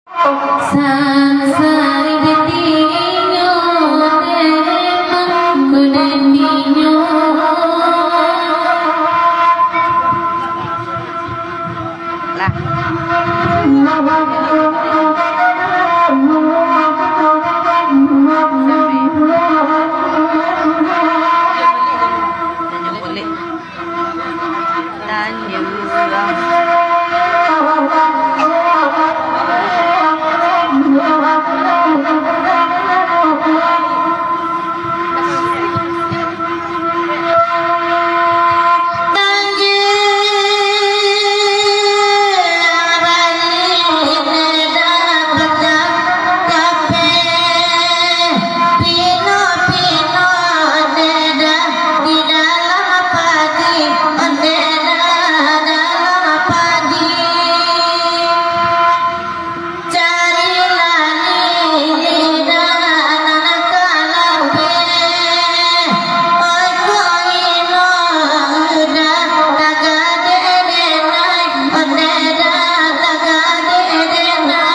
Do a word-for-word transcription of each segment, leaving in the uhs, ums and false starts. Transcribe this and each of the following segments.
Sansai di dinyo, dek mangko di dinyo. Lah. Tanjung. Pino-pino onde dah di dalam padi, onde dah dalam padi. Carilah nini dah nan ka lapeh. Oi ko ino dah tagadek denai, onde dah tagadek denai.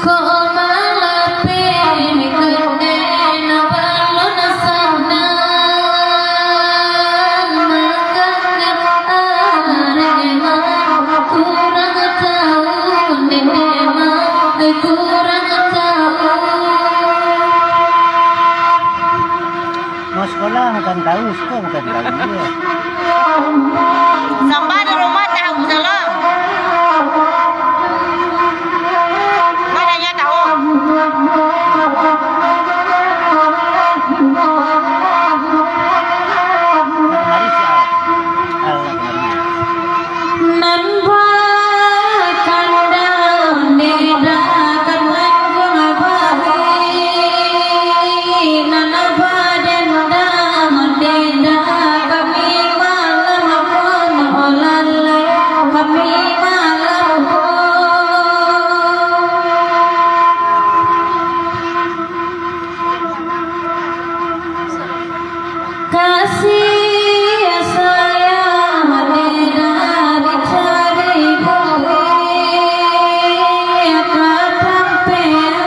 Ko malapeh kandena balun sanang, mangkangkan arema kurang tahu, nene mah kurang tahu. Mau sekolah bukan tahu, sekolah bukan tahu juga. Samba di rumah tahu salah. Mananya tahu. Mari siap. Nan bakandang di dakan angkung bahi, nan badendam di dakan kami malam pun, oh lalai, kami malam pun. Kasih sayang tidak dicari bukti, kapan pea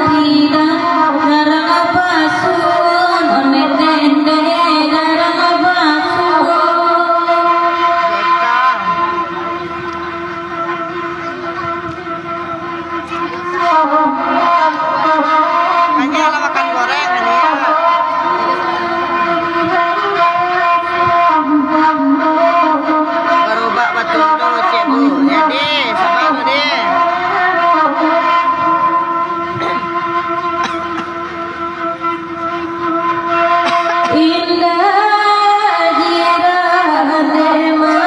tidak garang basun, onde dende garang basun. Banyak lah makan goreng ni, ya. Barubak batul tu, cikgu. Ya, deh, sabar tu, deh. Indak jirah dema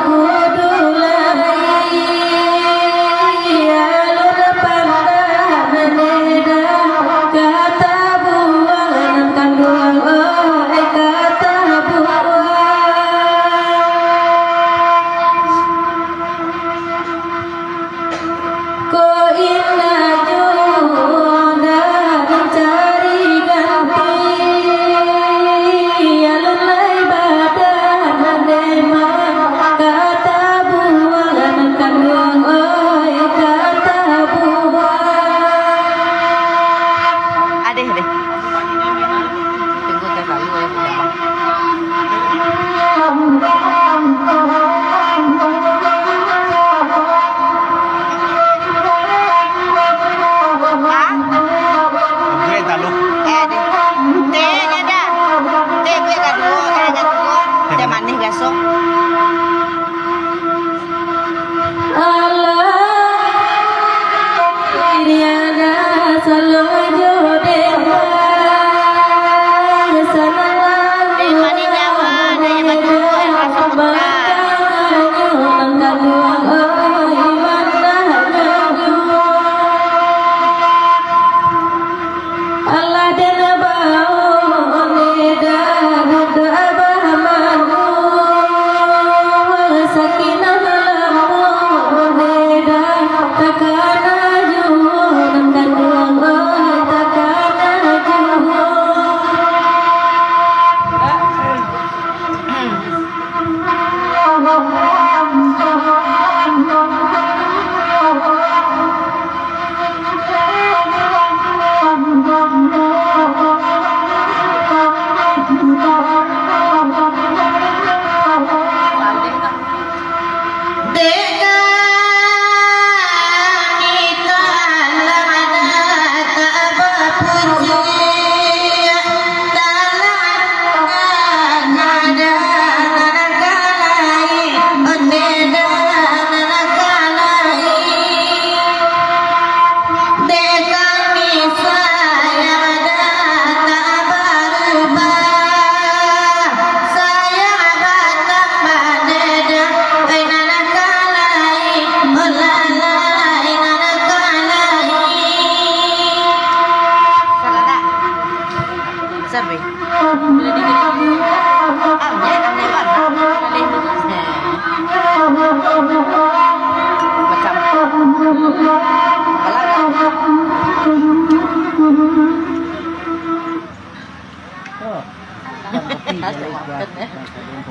kudu lai, alun pandak deda, ka tabuang nan kanduang, oi, ka tabuang. Ko indak juo dah mancari ganti, alun lai badan nan dema, ka tabuang nan kanduang, oi, ka tabuang. Adeh, adeh. Tunggu, teh, lalu, ya, punya. Hah? Gue tahu. Eh, deh. Teh, ni dah. Teh, gue dah dua, gue dah dua. Teh manih biasa. Alah, ini ada salung.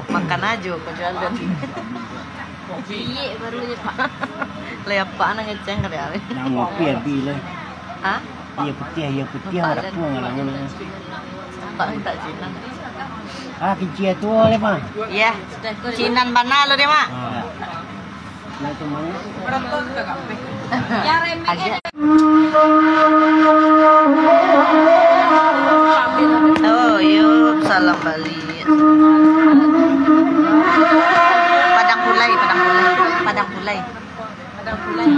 Makan ajo ko jualan. Ciek baru je, Pak. Lai apak nan ngeceng ka dia. Nan ngopi abih lai. Hah? Iyo putiah, iyo putiah, marapuang alangan. Pak minta Cina. Ah, kincia tu lai, Pak. Iyo. Cinan bana lo dia, Mak. Ah. Nah, itu mana? Aja. Oh, yuk, salam balik. Padang Pulai, Padang Pulai, Padang Pulai.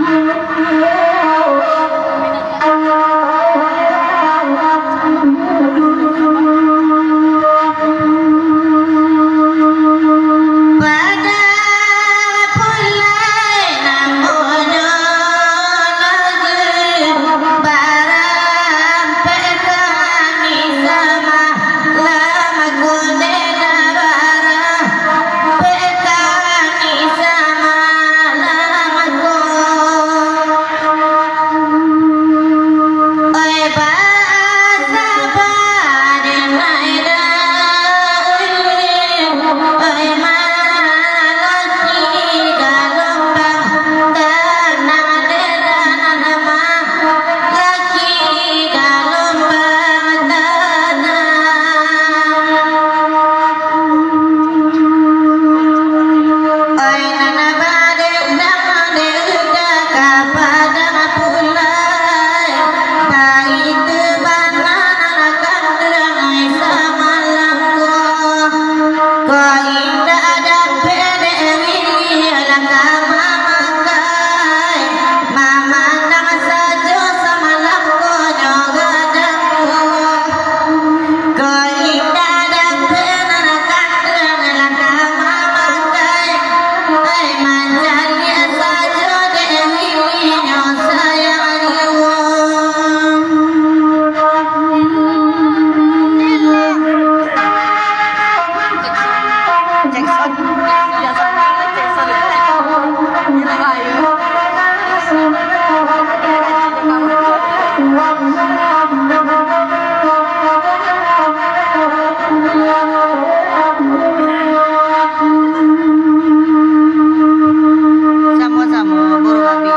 Samo-samo, buru abi.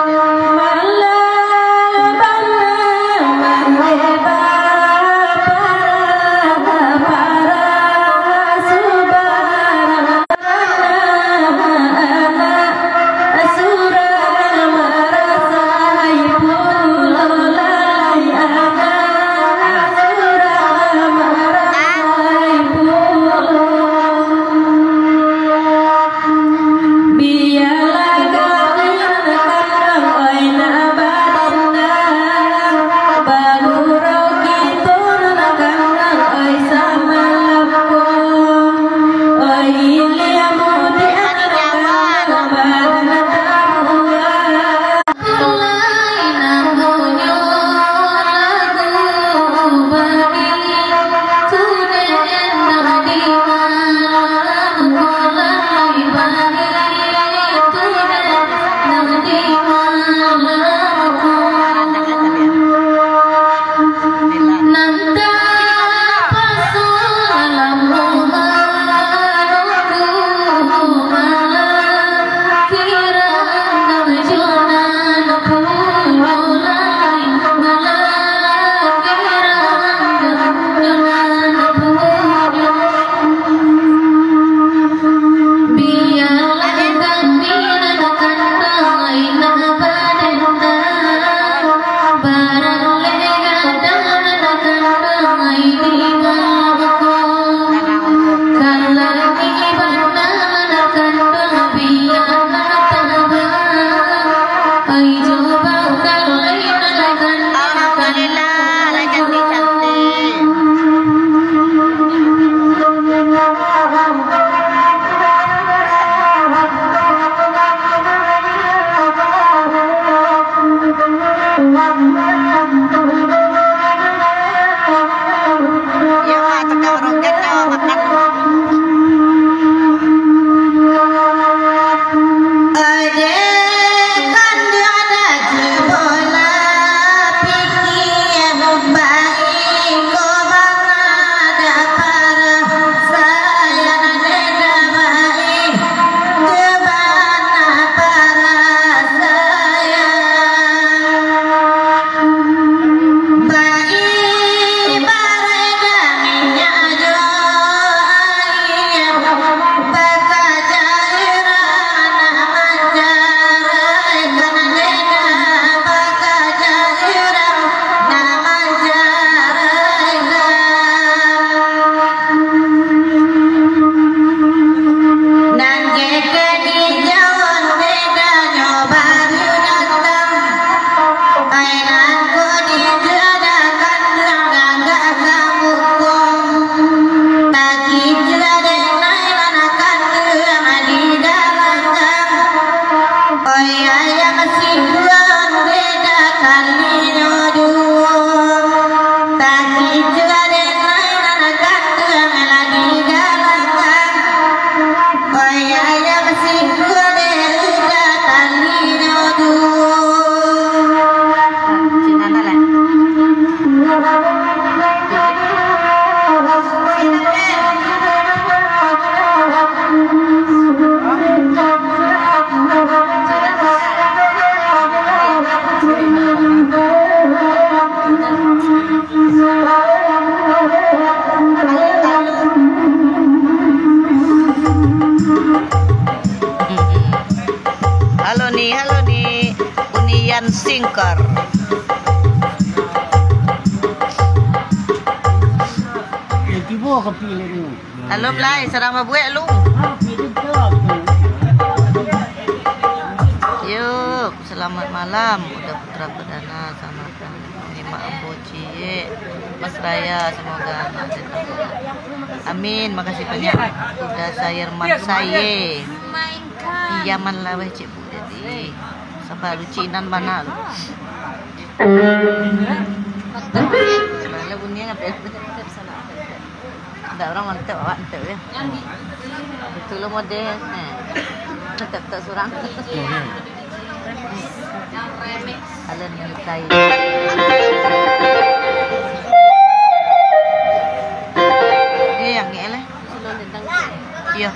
Lingkar. Eh, tibo kopi lagi. Halo, Blai, sadang babuek lu? Yuk, selamat malam, Uda Putra Perdana, selamat malam. Nyimak ambo ciek, Mas Raya, semoga anak sehat. Amin, makasih banyak. Uda Sayerman Saye. Iya, man laweh ciek. Jadi, sabar, lucu inan bana lu. Bana bunyi apa ya? Ada orang mantap, awak mantap ya. Betul lo model. Eh. Mantap tak surang? Alan Mitai. Eh, yang ni lah. Iya.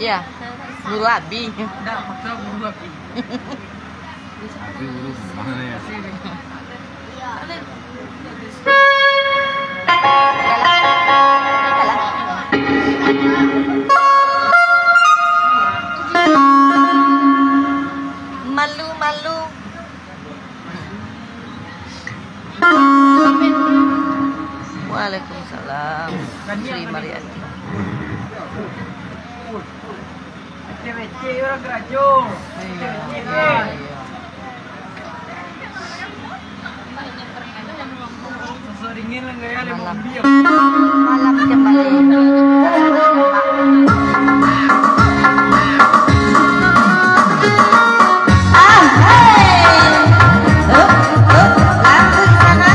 Iya. Guru Abi. Ndak, maksud guru Abi. Abi guru mana ya? Malu-malu. Waalaikumsalam. Sri Marianti. Iya, iya, iya. Malam. Malam kembali. Ah, hei. Hup, hup, lampu di sana.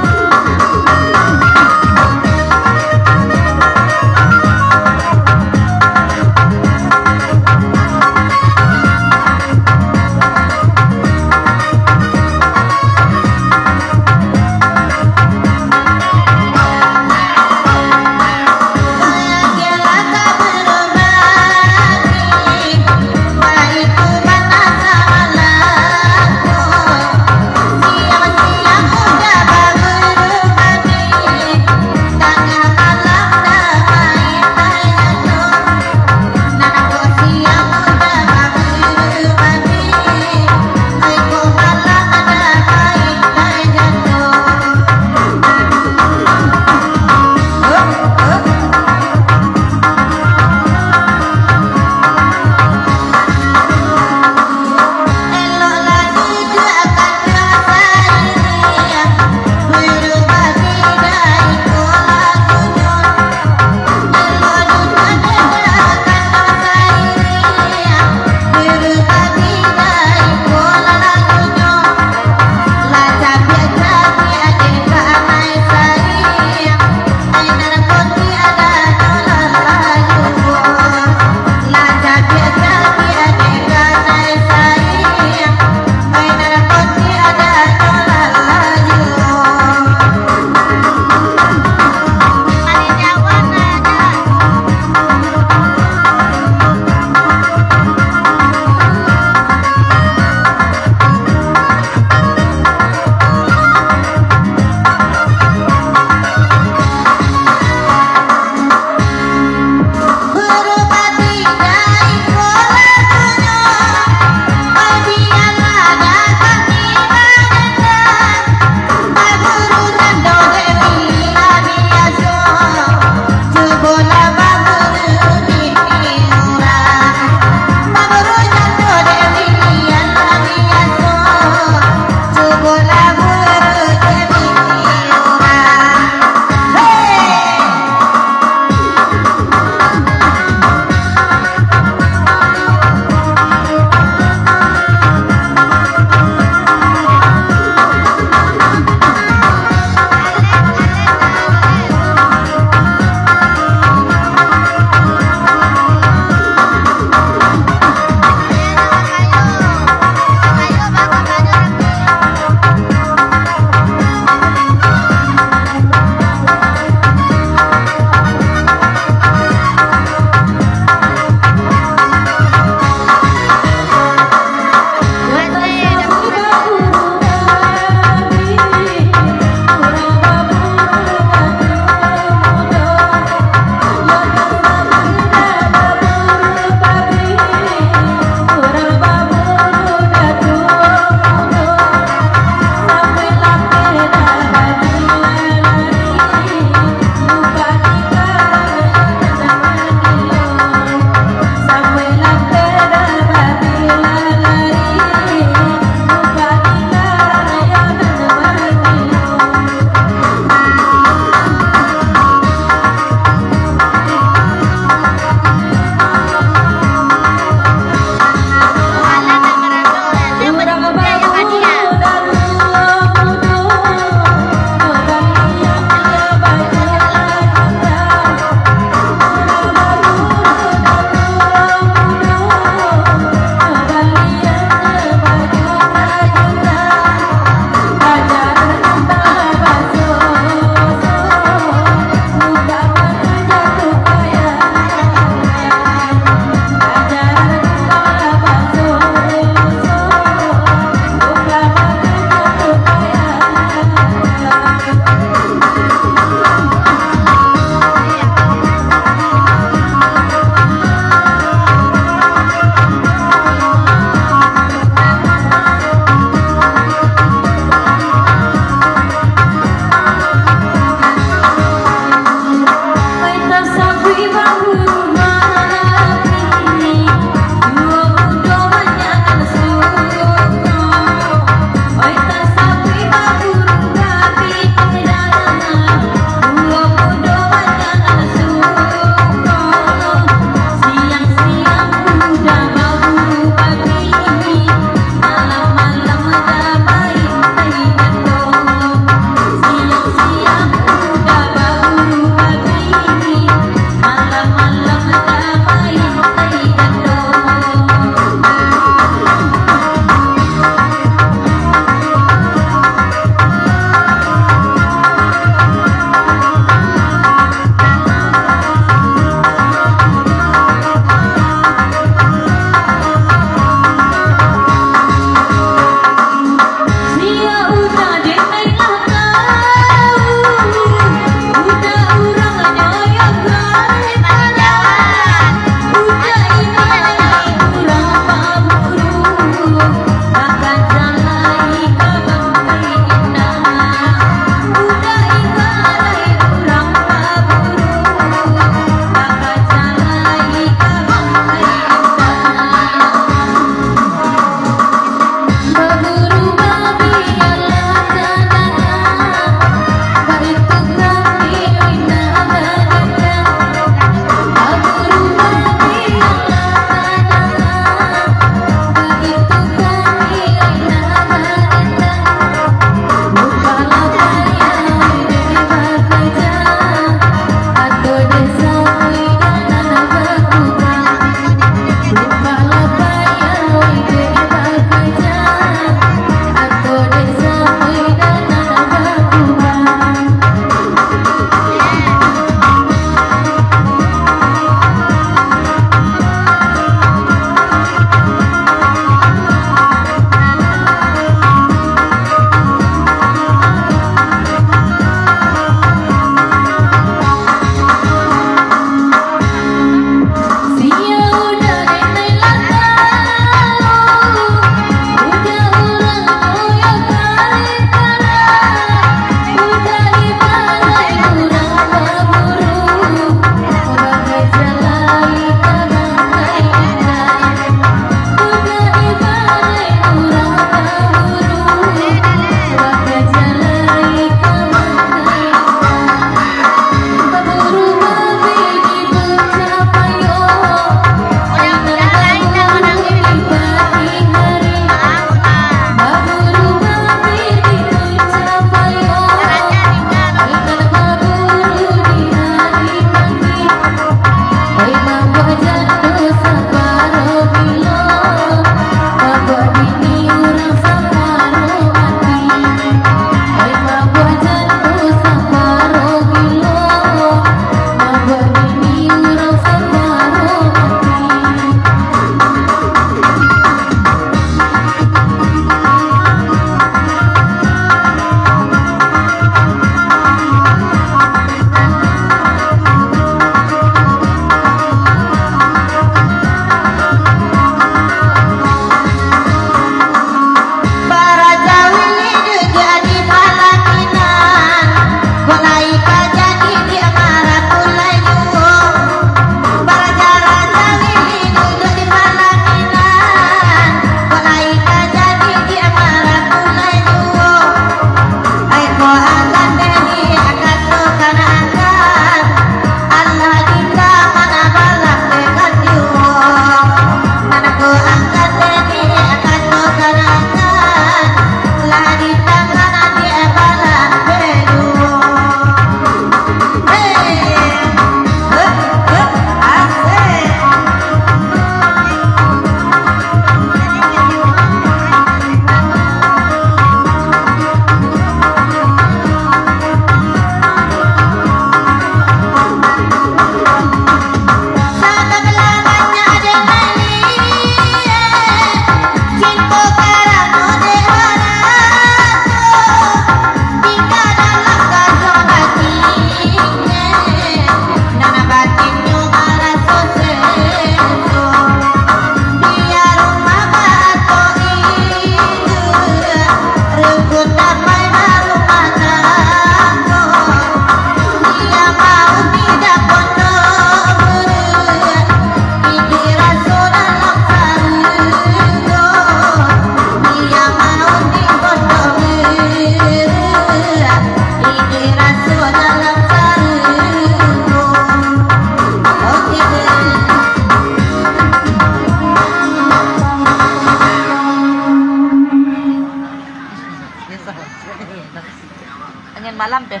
Sampai.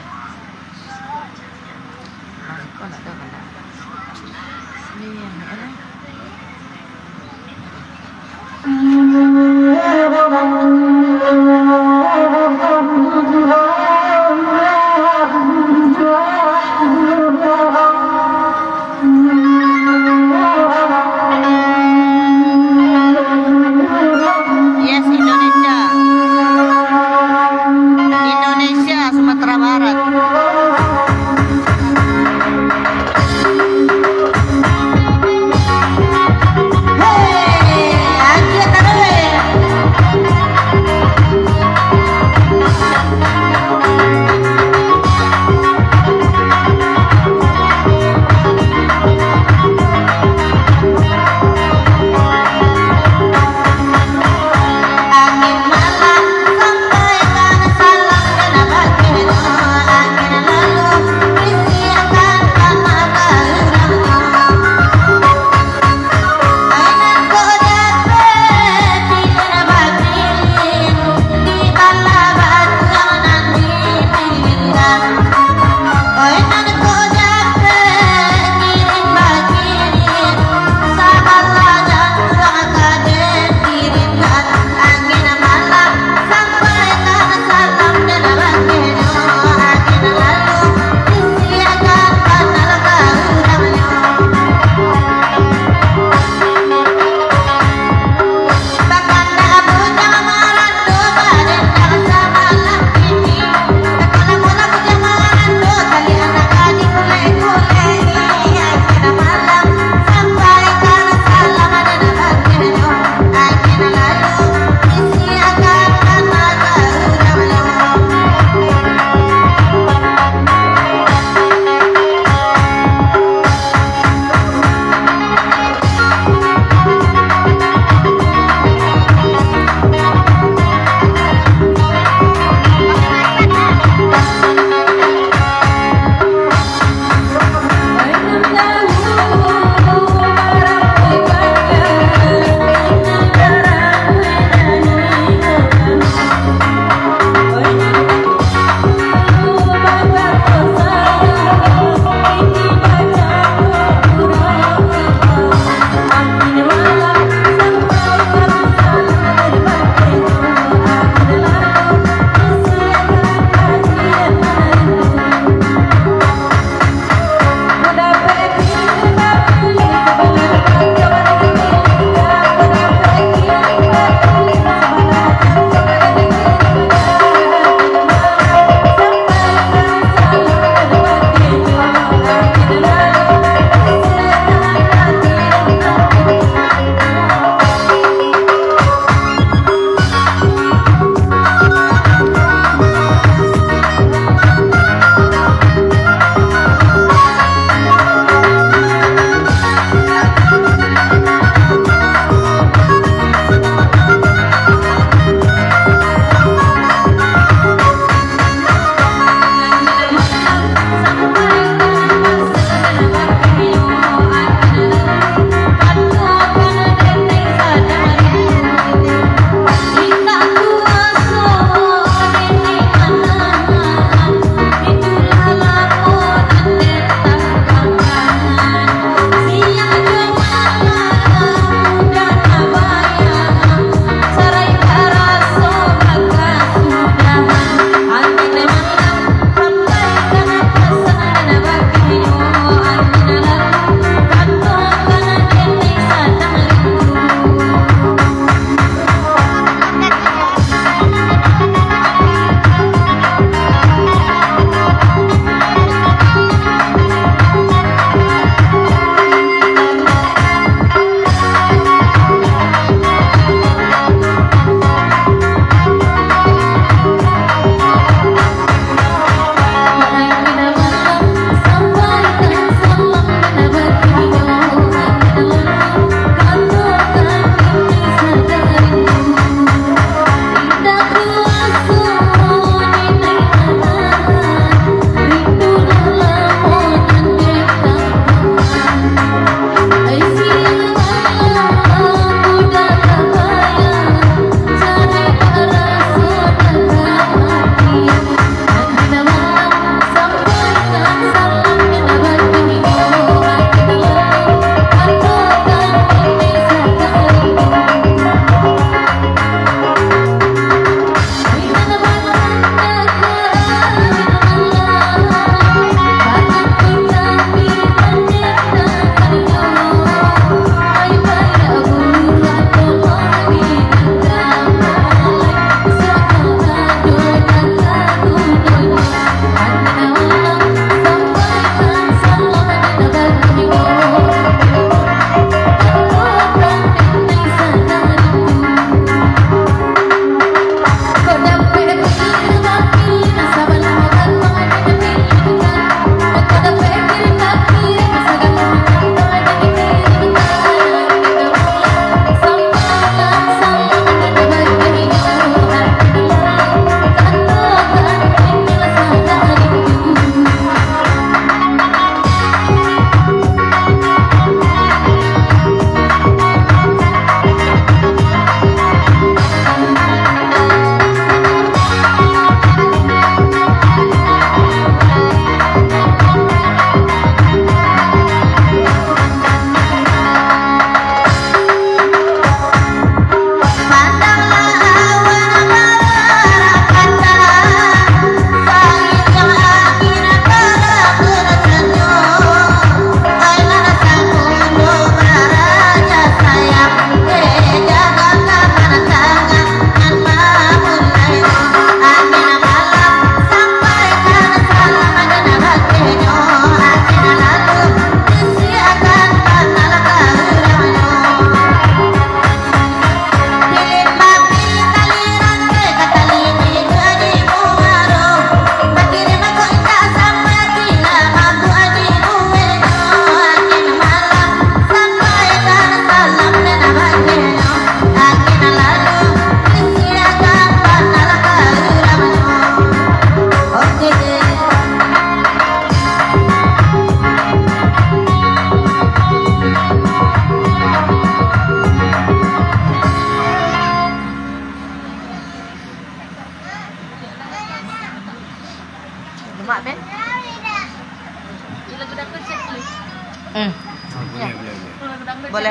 Nah, kau nak tahu kan? Sini, ya. Yes, Indonesia. Indonesia, Sumatera Barat. Hei, anjir, taruh, eh.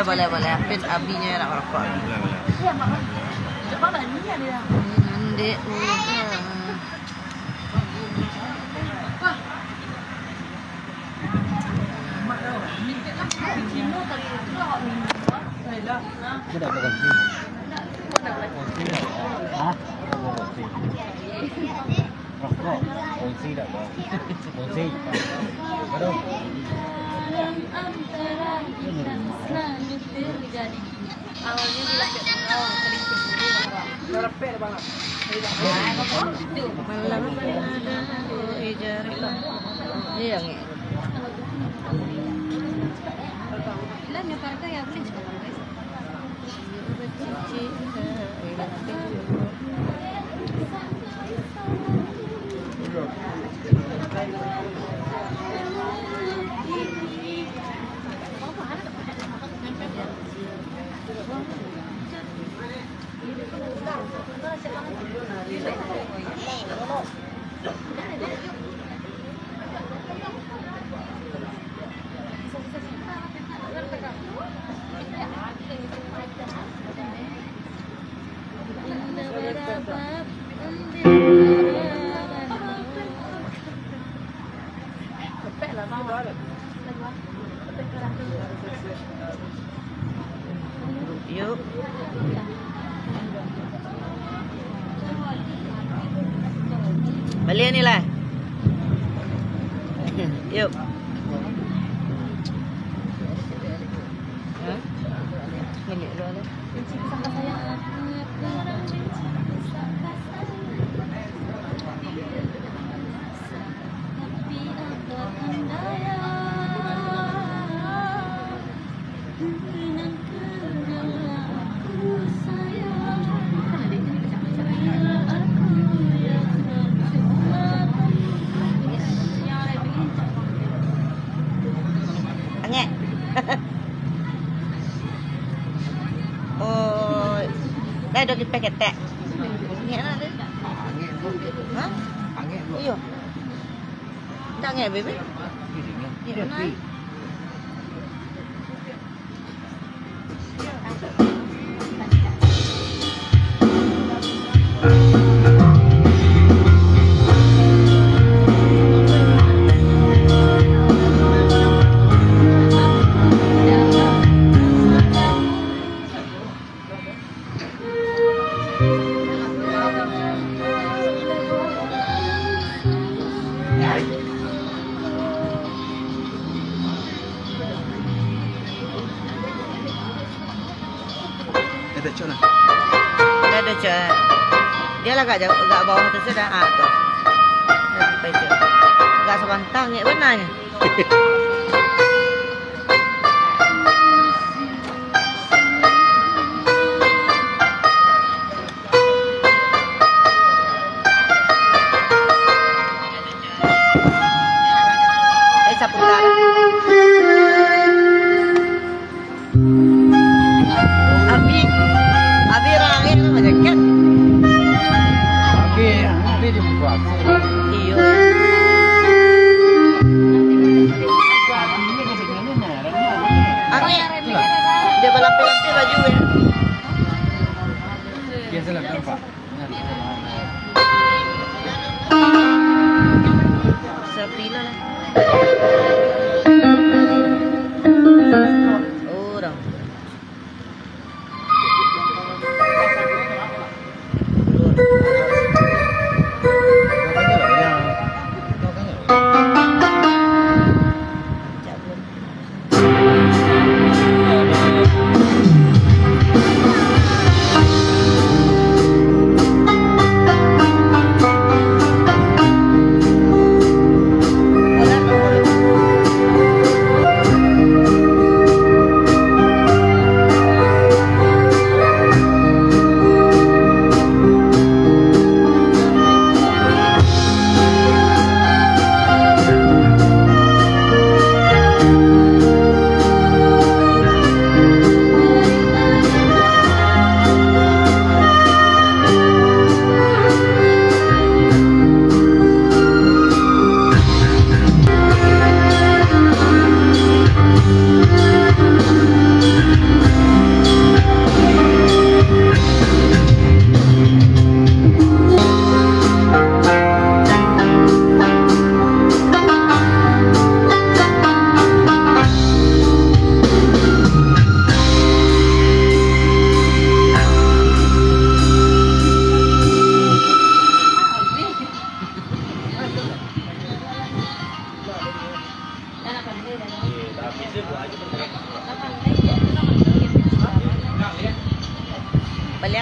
Boleh, boleh. Apin abinyo nak merokok. Boleh, boleh. Nanti udah. Kau dah berhenti? Hah? Rokok. Kunci dah, Bang. Kunci. Aduh. Malam ada, oh, ijar. Iya, Nge. Lah, nyebar ke ya, boleh. Yuk. Baliak ni lah. Yuk. Hah? Baliak dulu lah. Angek. Oh, dah dua kipeh ketek. Angek lah tu. Hah? Iyo. Dah angek, baby? Iyo, nah. Dah ada, Cok, lah. Dah ada, Cok, lah. Dia lah agak jauh, agak bawah tu sudah. Ah, tu. Dah sampai, Cok. Agak sabantang, ya, benarnya. Eh, saputar. Abi, abi urang angek tu bajaket. Abi, abi di muka aku. Iyo.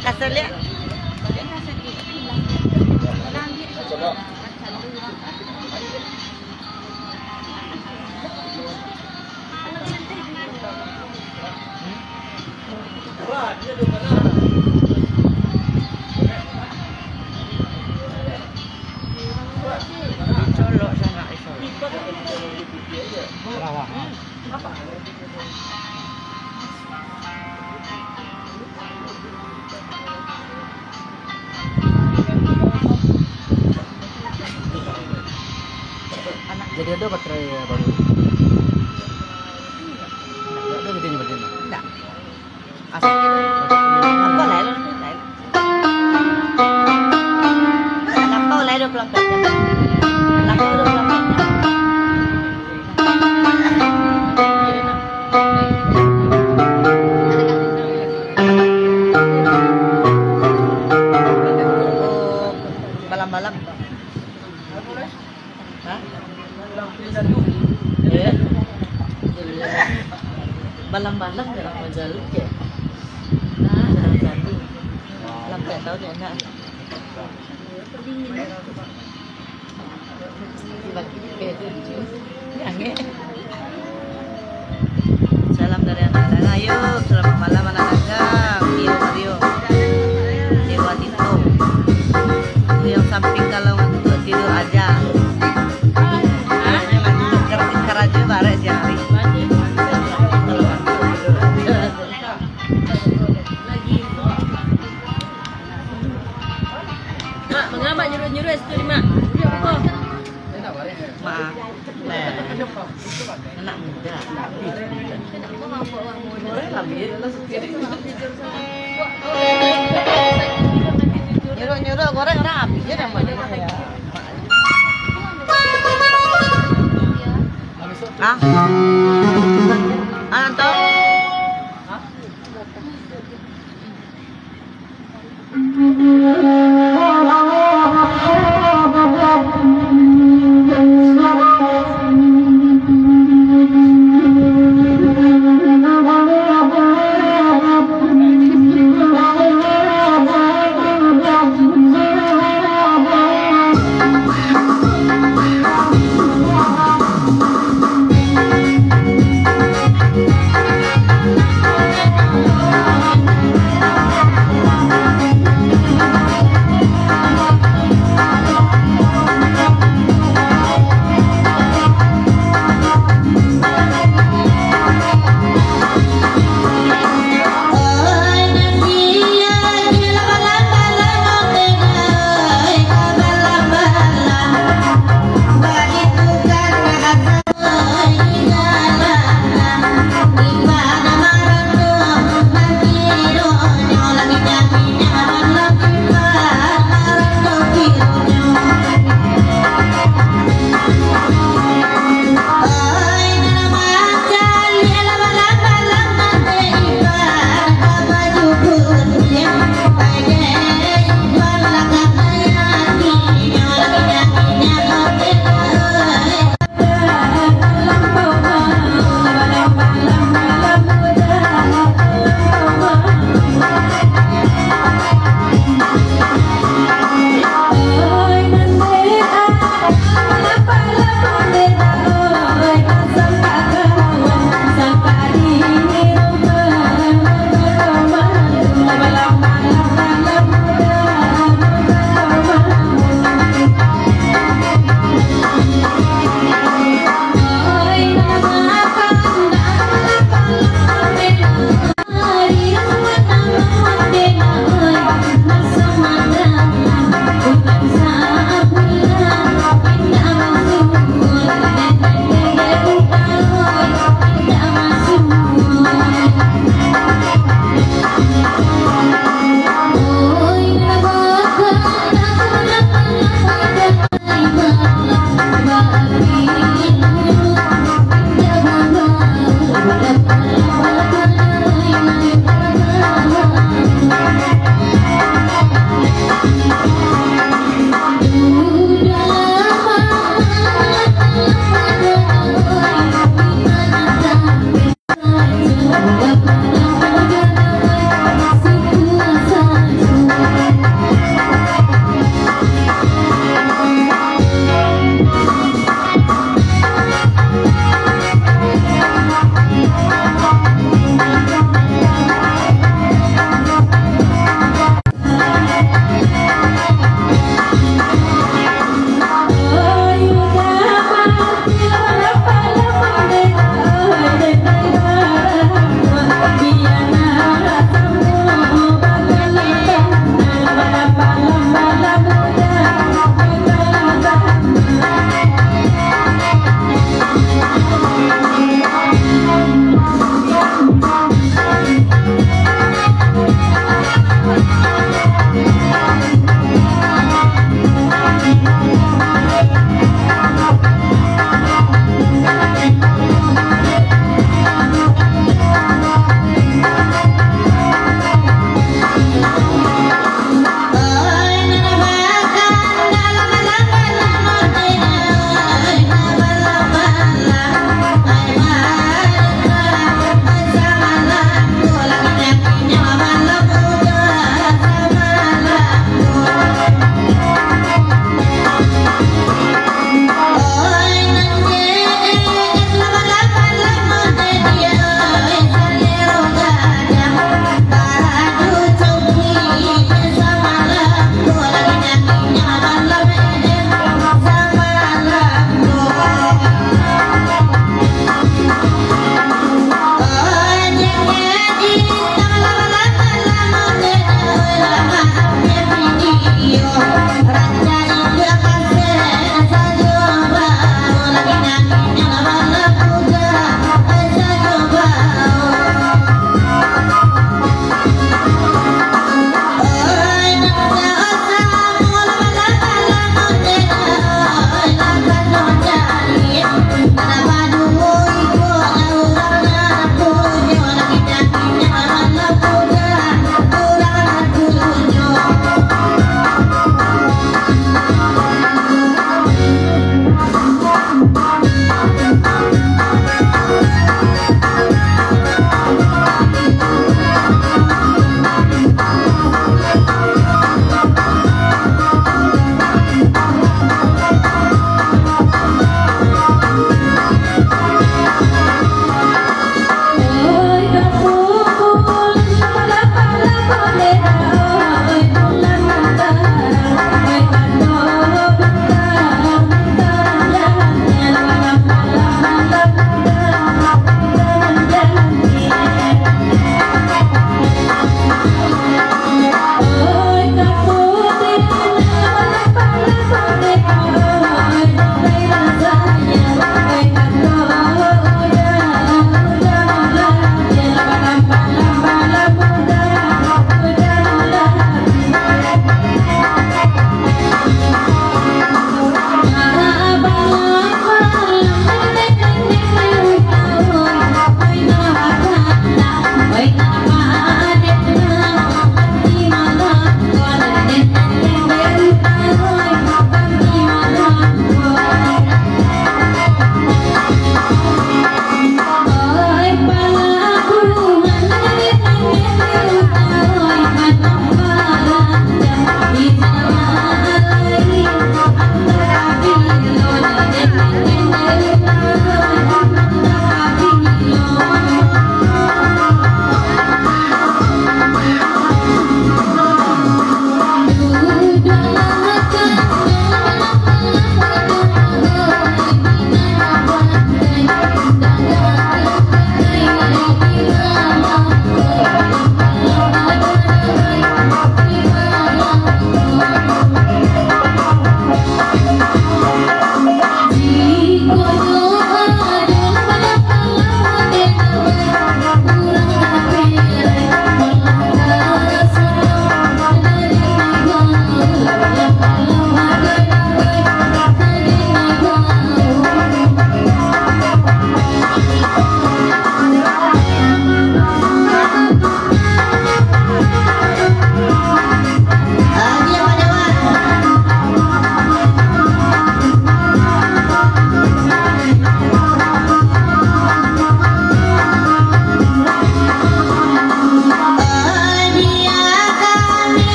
Kasih lihat. Dicolok sanak iso. Jadi ado baterai baru. Ado video-nyo baru. Indak. Asal. Apa lah, lo tu, lah. Lampau lah dua puluh empat jam. Lampau dua puluh empat jam. Oh, balam-balam. Hah? Eh? Balam-balam dalam majalu ke? Nah, dalam satu. Lampai tahu dia nak. Bagi dia tu. Yang, eh. Salam dari anak dagang. Ayo, selamat malam anak dagang. Rio, Rio. Dewa Tito. Itu yang samping kalau ngantuk tidur aja. Hah? Tikar-tikar aja barek siang hari. Mak, manga Mak nyuruah-nyuruah situ ni, Mak? Nyuruah apa? Mak. Nah. Anak muda. Nyuruah-nyuruah goreng rapi je dah, Mak. Ah. Ah, tu.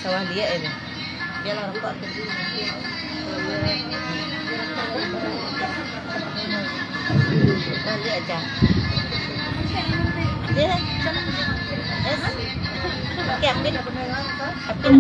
Wah, liek ini. Biarlah rokok tu. Nah, liek aja. Liek, sana. Yes. Oke, Apin. Apin, Apin.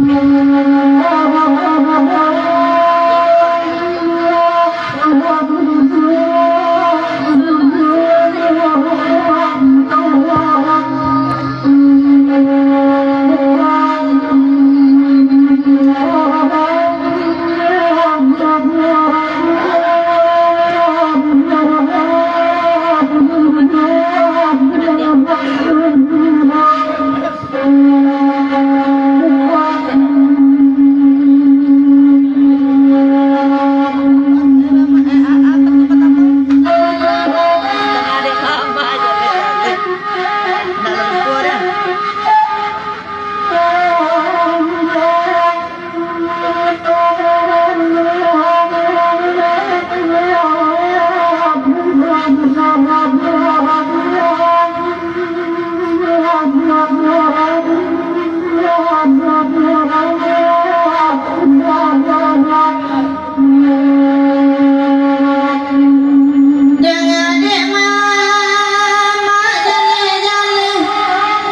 Dek mamak jaleh-jaleh,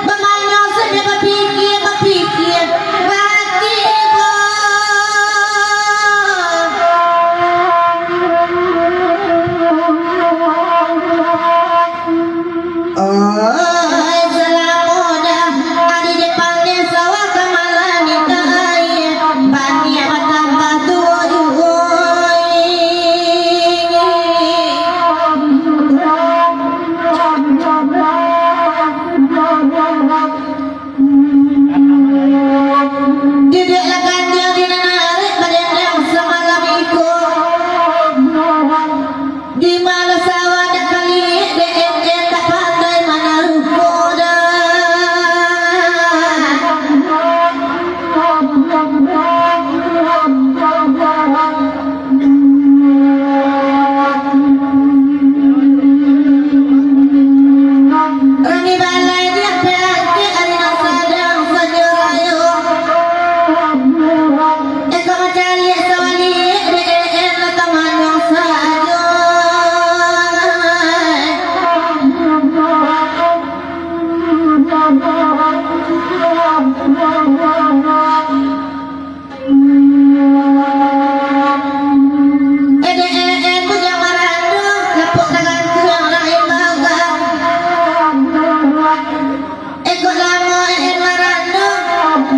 bamain sajo bapikia-bapikia, mati boh. Oi, salamo dah, ari dek panggil sawah ka malam minta aia, baniak batambah tuo juo. Duduaklah kandiang di nan arek badendang samalam iko. Di ma lah sawah dak kaliek, dek en en dak pandai manaruh ko doh. Rami balai di angkek-angkek ari nan sadang sajo rayo. Iko mancaliak sawaliak, dek en en lah tamanyuang sajo. Ede-ede tu jan marandu, lapok tagantuang lain baga. Iko lamo en marandu,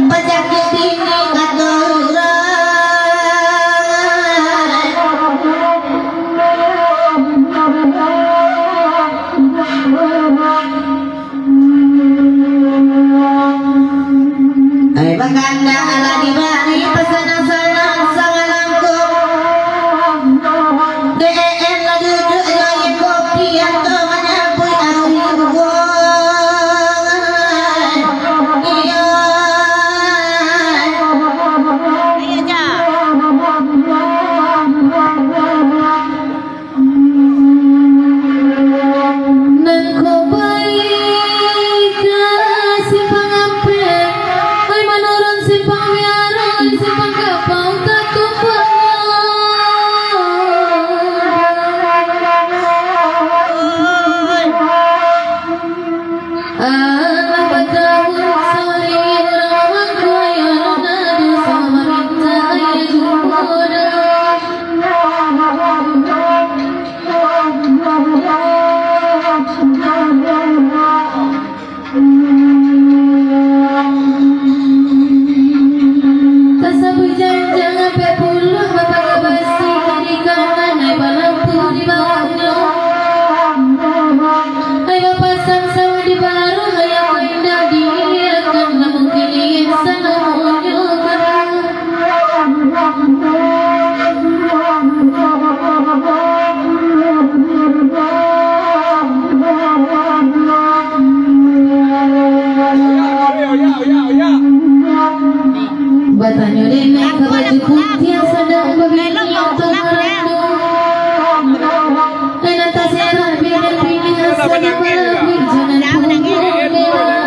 pacakik bini kato urang. Ai, bakandak alah dibari pasanang-sanang sabalangkung. Dek en en lah duduak jo aia kopi atau manyabuik awi buah. Iyo. Nan ko pai ka simpang ampek, ai manurun simpang miaro, ai simpang kapau tatumpaknyo. Alah batahun sawali urang mangko, yo nan ado samarinta, ai jumbo doh. Tasabuik janjang ampek puluah, bapaga basi kiri kanan, ai balampu di bawahnyo. Ai bapasang sawah di baruah, ayam indak diiakan, namun kini insan namonyo karuah. Batanyo dek mak ka baju putiah, sadang babini atau marandu. Lai nan taserak bini-bini, asa dipalabi jo nan punyo merah.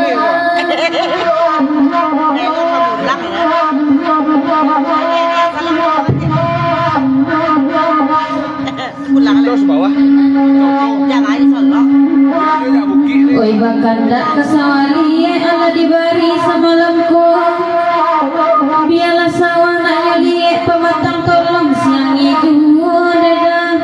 Oi, bakandak ka sawah liek, alah dibari samalam ko. Bialah sawah nak nyo liek, pamatang tolong siangi juo, dadah.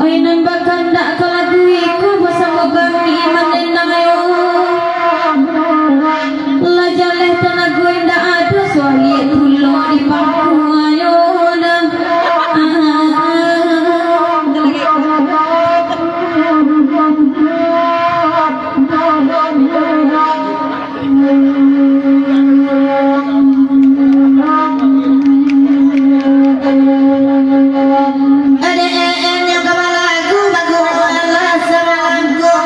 Oi, nan bakandak ka lagu iko basamo kami mandendang yo. Lah jaleh tanago indak ado, suah liek pulo di pangkuanyo dah. Ade en nyo ka balagu, bagu alah samalam ko.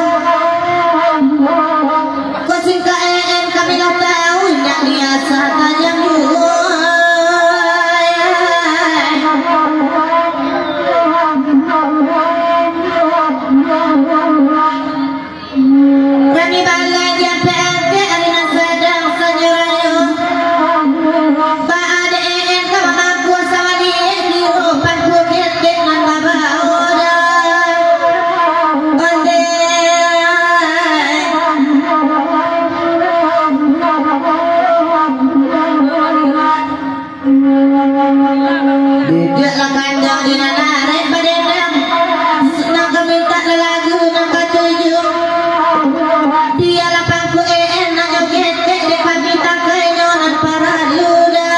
Ko singkak en kami lah tau, indak biaso tajam juo. Rami balanja P L T ari nan sadang sanyo rayo. Ba ade en ka mamangku sawah liek, kiro pangku ketek nan babao dah. Onde. Duduaklah kanduang di nan arek badendang, nak ka mintak lalagu nan katuju. Bialah pangku en nak nyo ketek, dek pabintangan inyo nan paralu dah.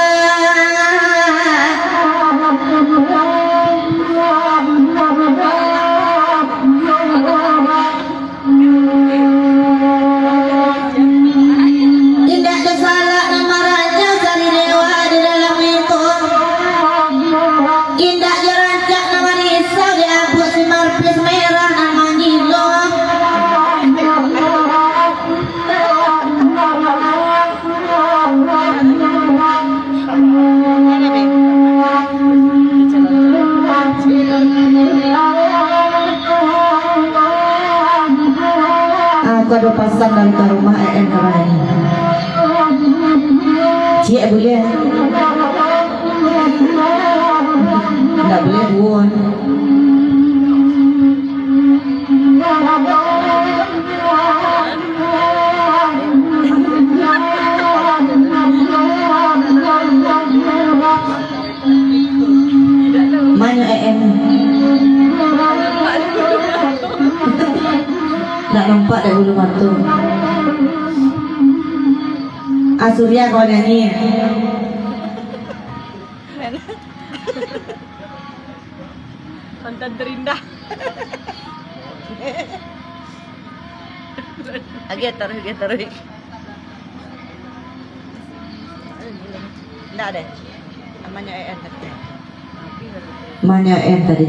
Indak ado salak nan maranjau sari dewa di dalam itu. Indak jo rancak nan marisau di abuak si marpis merah nan mangilo. Ah, tu ado pasan dari ka rumah E N kamari. Ciek buliah? Ndak buliah buan. Manyo E N. Nak nampak dek bulu mato. Ah, Surya kawan nyanyi. Mantan terindah. Agiah taruih, agiah taruih. Ndak deh. Namanya E N tadi. Namanya E N tadi.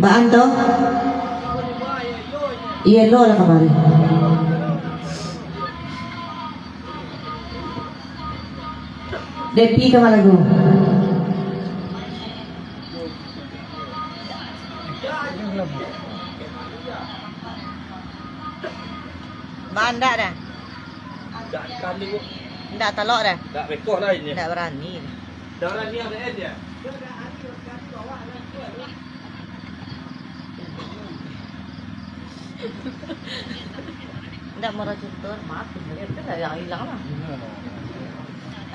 Baan to? Iyo, lo lah kamari. Depi ka malagu. Bandak dah. Dak kali, Bu. Ndak talok dah. Dak bekoh lah ini. Ndak barani. Dak barani ada dia. Ndak, Muaro Cinto, maaf, itu lah yang hilang lah.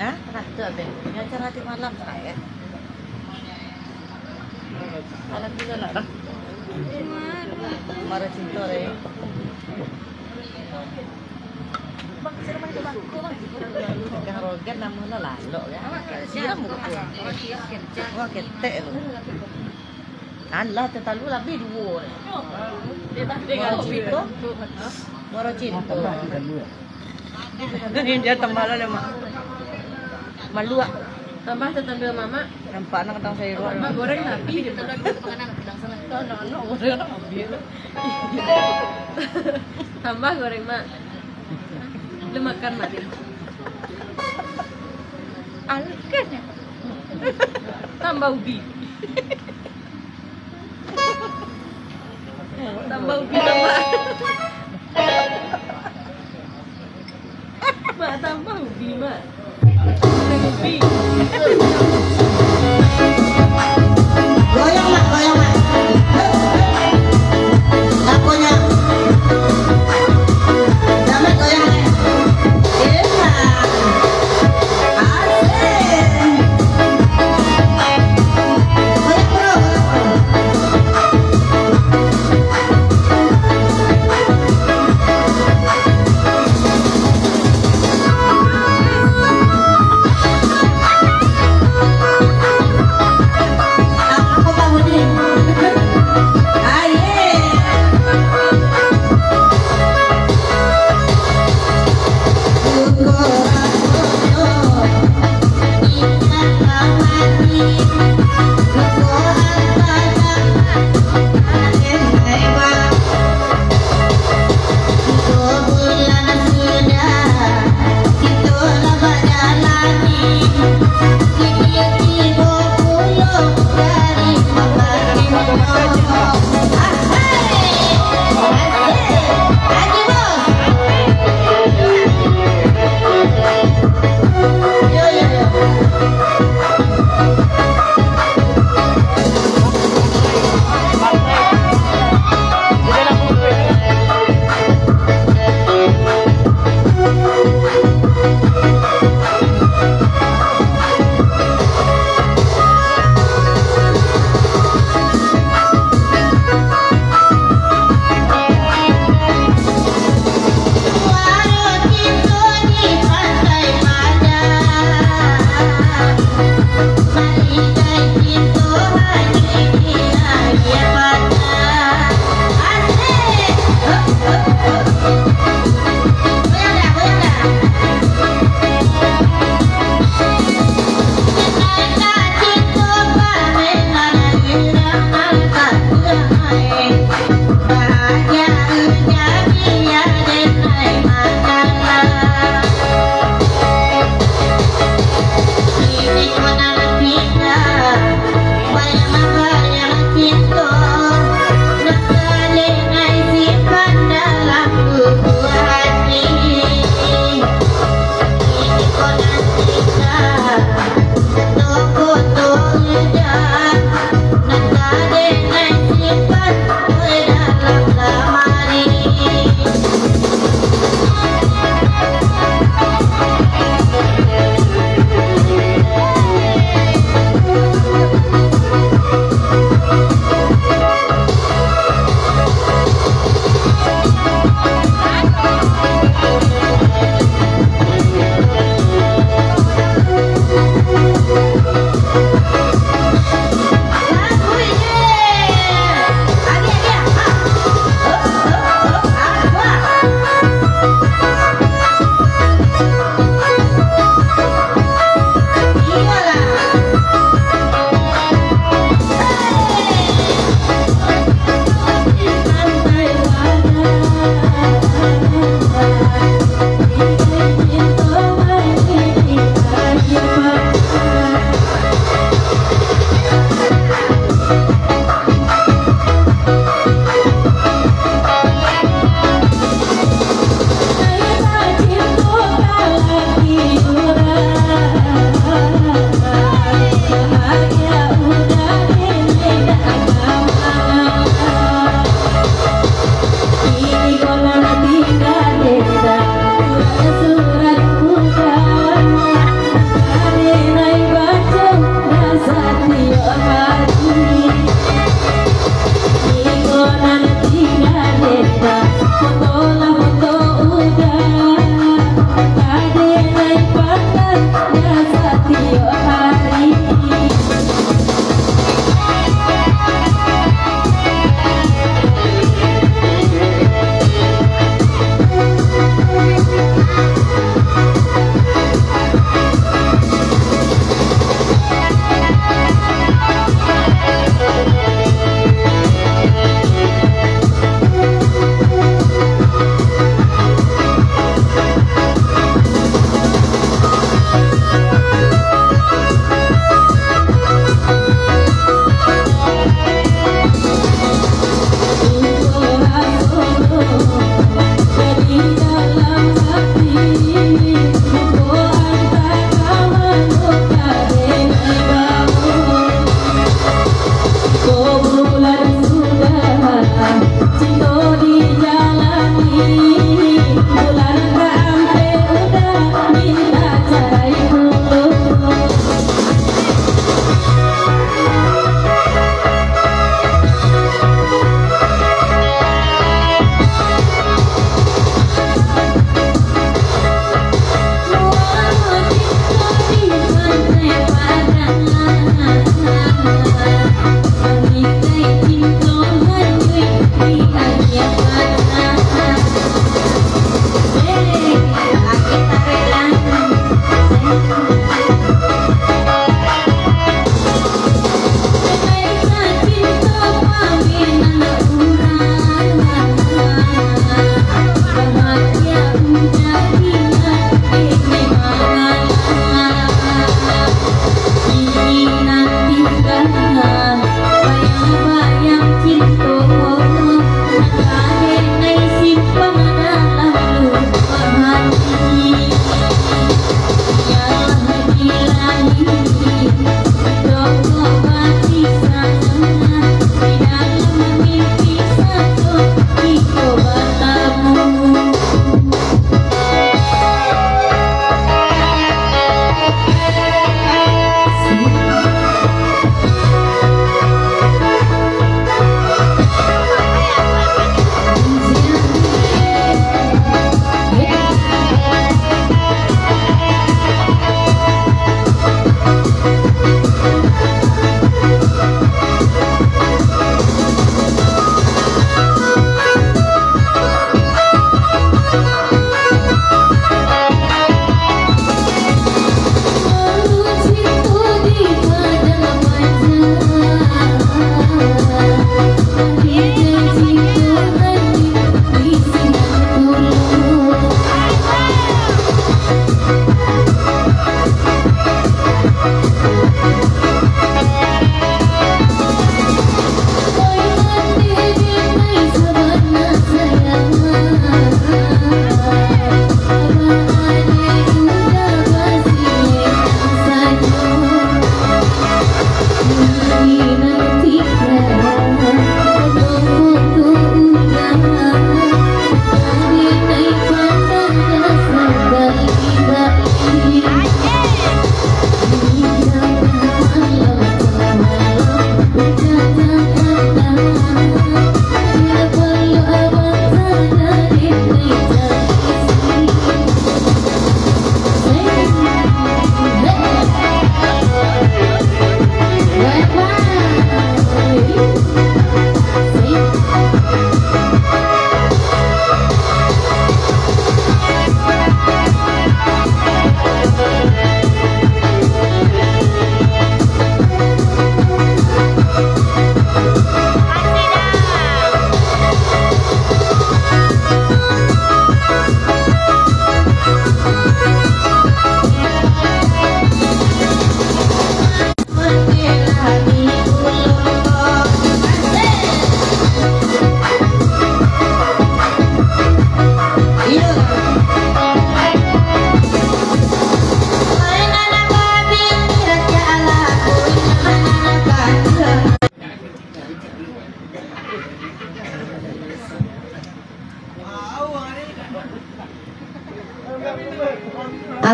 Hah? Ratu abang. Yang acara nanti malam, saya. Alhamdulillah lah. Muaro Cinto, deh. Bang, saya main ke bangku, Bang. Kang Rogan namanya lalok, ya. Siram buku. Wah, ketek tu. Alah, tatalu labih duo. Muaro Cinto. Muaro Cinto. Dia tambah lah, Mak. Malu, ah. Tambah tatando mamak. Nampak anak kadang saya. Tambah goreng tapi dia. Anak-anak goreng anak habis. Tambah goreng, Mak. Lu makan, Mak, dia. Alus kan ya? Tambah ubi. Tambah ubi, tambah. Goyang, Mak, goyang, Mak. Aponyo? Selamat goyang, eh. Iya. Asik. Goyang, bro, goyang, bro.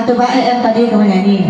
Atau baik yang tadi kau nyanyi.